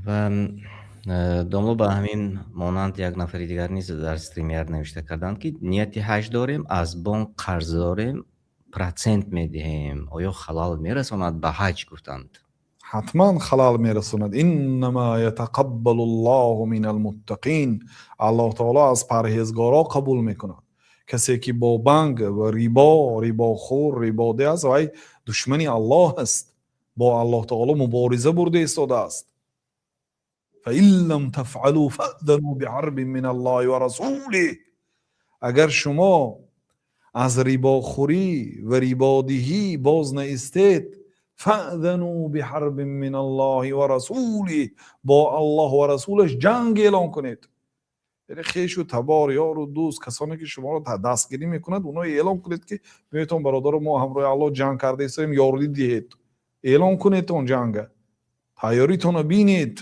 Ва домло, ба ҳамин монанд як нафари дигар низ дар StreamYard навишта карданд, ки нияти ҳаҷ дорем, аз бонк қарз дорем, процент медиҳем, оё халал мерасонад ба ҳаҷ, гуфтанд. Ҳатман халал мерасонад. إنما يتقبل الله من المتقين. Аллоҳ таоло аз парҳезгоро қабул мекунад. Касе ки бо банк ва рибо, рибохӯр, рибодиҳ аст, вай душмани Аллоҳ аст, бо Аллоҳ таоло мубориза бурда истодааст. فإن لم تفعلوا فأذنوا بحرب من الله ورسوله. Агар шумо аз рибохӯрӣ ва рибодиҳӣ боз наистед, فأذنوا بحرب من الله ورسوله, бо Аллоҳ ва расулаш ҷанг эълон кунед. Яъне хешу табор, ёру дӯст, касоне ки шуморо дастгирӣ мекунад, оно эълон кунед, ки биёетон, бародаро, мо ҳамроҳи Аллоҳ ҷанг карда истоем, ёрӣ диҳед. Эълон кунед он ҷанга, тайёритонро бинед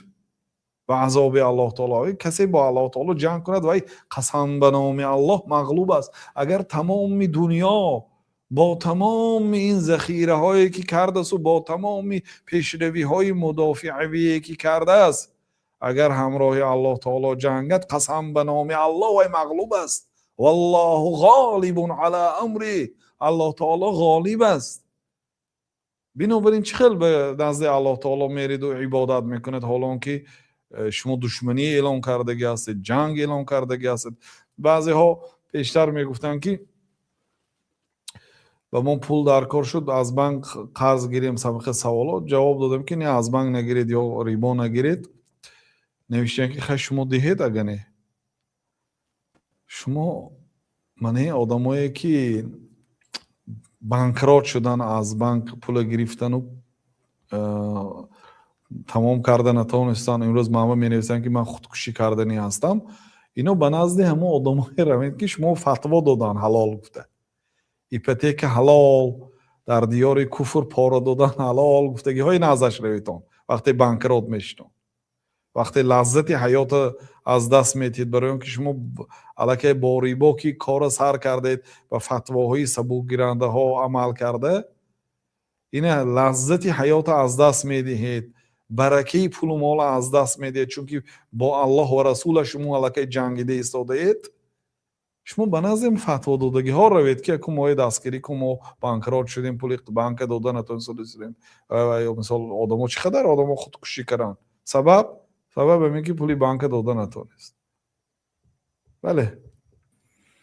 ба азоби Аллоҳ таоло. Касе бо Аллоҳ таоло ҷанг кунад, вай, қасам ба номи Аллоҳ, мағлуб аст. Агар тамоми дунё бо тамоми ин захираҳое ки кардасту бо тамоми пешравиҳои мудофиавие ки кардааст, агар ҳамроҳи Аллоҳ таоло ҷангад, қасам ба номи Аллоҳ, вай мағлуб аст. والله غالب على أمره. Аллоҳ таоло ғолиб аст. Бинобар ин, чӣ хел ба назди Аллоҳ таоло мериду ибодат мекунед, ҳоло он ки шумо душманӣ эълон кардагӣ ҳастед, ҷанг эълон кардагӣ ҳастед? Баъзеҳо пештар мегуфтанд, ки ба мо пул дар кор шуд, аз банк қарз гирем, сабақи саволот ҷавоб додем, ки не, аз банк нагиред ё рибо нагиред. Навиштанд, ки хай, шумо диҳед, ага не, шумо мане одамое ки банкрот шудан, аз банк пула гирифтану тамом карда натавонистанд, имрӯз манба менависанд, ки ман худкушӣ карданӣ ҳастам. Ино ба назди ҳамон одамое равед, ки шумо фатво додан, ҳалол гуфта, ипотека ҳалол, дар диёри куфр пора додан ҳалол гуфтагиҳои наздаш раведтон. Вақте банкрот мешитон, вақте лаззати ҳаётро аз даст метиҳед, барои он ки шумо аллакай бо рибо ки корро сар кардед, ба фатвоҳои сабукгирандаҳо амал карда, ина лаззати ҳаётро аз даст медиҳед, баракаи пулу молро аз даст медиҳед, чунки бо Аллоҳ ва расулаш шумо аллакай ҷангида истодаед. Шумо ба назди фатвододагиҳо равед, ки яку моҳи дастгирӣ кун, мо банкрот шудем, пули банка дода натонистем. Мисол, одамо, чӣ қадар одамо худкушӣ карданд? Сабаб ҳамин, ки пули банка дода натонист. Бале.